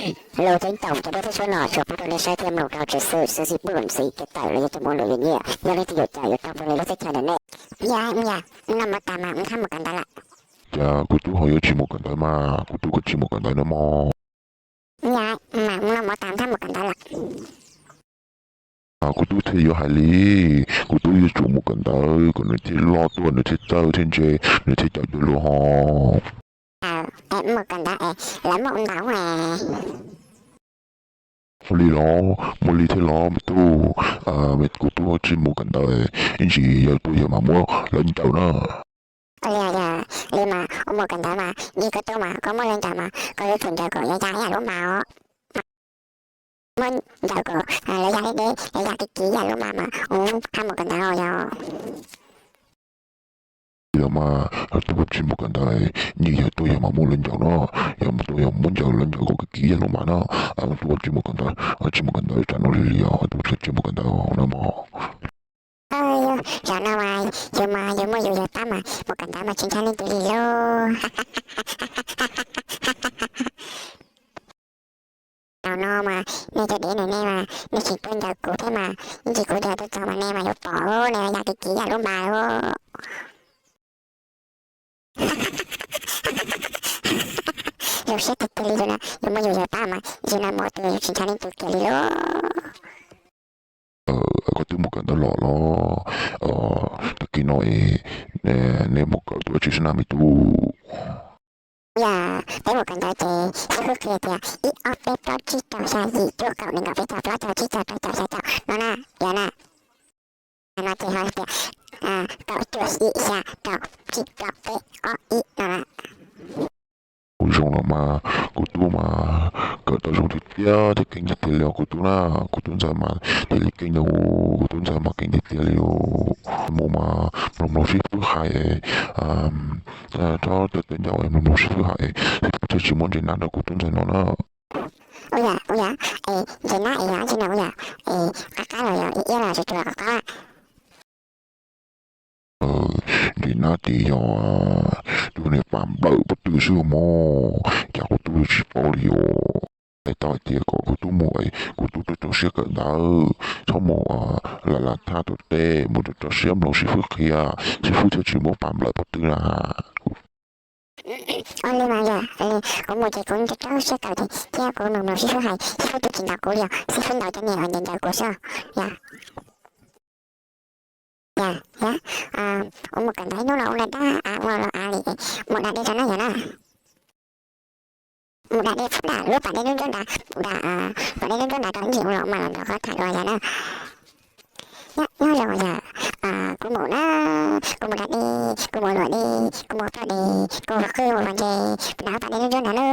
Hello, ceeb toom cov duab txhij suab no tsuas pub rau nej saib thiab mloog rau tsev xwb, xwb xij pub lom xim kev tawm los yog coj mus ua luam yuav nyiaj. Yog leej twg yuav cawm yuav tau pub nej lub txhij chaw ntawm nej. Mus yam, mus yam, mus noj mov tas mas mus thab mus kawm ntawv lawm. Cas kuv tub ho yuav tsis mus kawm ntawv mas, kuv tub koj tsis mus kawm ntawv no mog. Mus yam, mas mus noj mov tas mus thab mus kawm ntawv lawm. Kuv tub thiaj yuav hais li, kuv tub yuav tsum mus kawm ntawv kom nws thiaj loj tuaj, nws thiaj txawj thiaj ntse, nws thiaj cawm tau luag ho. Mus kawm ntawv es lawv muaj ntawv es. Muaj li los, muaj li thiab los me tub, kuv tub tsis mus kawm ntawv, ib ntsis yawg tuaj yawg mam muab lawv ncaws na. Li mas ua mus kawm ntawv mas, yog koj tub mas koj muab lawv ncaws mas koj yuav tsum ncaws kom yog ya ib yam lub mas os. Muab ncaws kom lawv ya deb deb, lawv ya kiv kiv yam lub mas mas ua thab mus kawm ntawv os yog. Yog mas, tub tsis mus kawm ntawv, ib ntsis yawg tuaj yawg mam muab lawv ncaws no, yawg tuaj yawg muab ncaws lawv ncaws kom kiv kiv yam lub mas no, tub tsis mus kawm ntawv, tsis mus kawm ntawv tsam no li li os, tub tsis mus kawm ntawv no mog. Yog tsam no mas yus mas yus muaj yus yawg pab mas mus kawm ntawv mas tsis ntshai leej twg li lauj. Zaum no mas nej cov dev ne nej mas nej tsis tuaj ncaws kuv thiab mas, ib ntsis kuv yawg tuaj txog mas nej mas yuav pom, nej ya kiv kiv yam lub mas lauj. Zoo siab tiag tiag li yus na, yus muaj yus yawg pab mas yus na mus tus yus tsis ntshai leej twg kiag li lauj. Koj twb mus kawm ntawv los los, tag kis no es neb mus kawm tuaj tsis sab naj me tub. Yog peb mus kawm ntawv ces sib hwb qhia tias ib ob peb plaub tsib rau xya yim cuaj kaum nees nkaum peb caug plaub caug tsib caug rau caum xya caum no na, yog na. No ces ho tias kaum cuaj yim xya rau tsib plaub peb ob ib no na. Kuv zoo los mas kuv tub mas kawm tau zoo tiag tiag thiab keej tiag tiag li os kuv tub na. Kuv tub ntxawg mas thiaj li keej, kuv tub ntxawg mas keej tiag tiag li os. Mus mas mloog mloog sib hwb hais, txhob txawj txawj ncauj, mloog mloog sib hwb hais, thiaj tsis muab ntses nab rau kuv tub ntxawg no na. Ua yam, ua yam, es ntses nab es yog dab tsi no ua yam, es qab qab los yog iab los tsuas tsuas qab qab? Ntses nab ces yog tus niag pam nplawm pob tw xwb mog, cas kuv tub tsis paub li os. Hais tau hais tias kom kuv tub mus, kuv tub rau rau siab kawm ntawv, txhob mus lam lam thaj tom tej, mus rau rau siab mloog sib hwb qhia, sib hwb thiaj tsis muab pam nplawm pob tw na. Ua li mas yog, kuv mus ces kuv rau rau siab kawm thiab kuv mloog mloog sib hwb hais, sib hwb twb tsis ntaus kuv li os, sib hwb ntaus cov niag uas ncaws ncaws kuv xwb yog. Yog, yog, kuv mus kawm ntawv ib hnub no ua dab, ua los av li, mus da dej rau na yog na. Mus da dej pub dam lub pas dej ntsuab ntsuab nrad, mus da pas dej ntsuab ntsuab nrad rau ib ntsis ua los mas los nrog koj tham dua yog na. Nyob zoo yog, kuv mus na, kuv mus da dej, kuv mus luam dej, kuv mus ploj dej, kuv mus qwj mus ntses, mus da pas dej ntsuab ntsuab nrad na.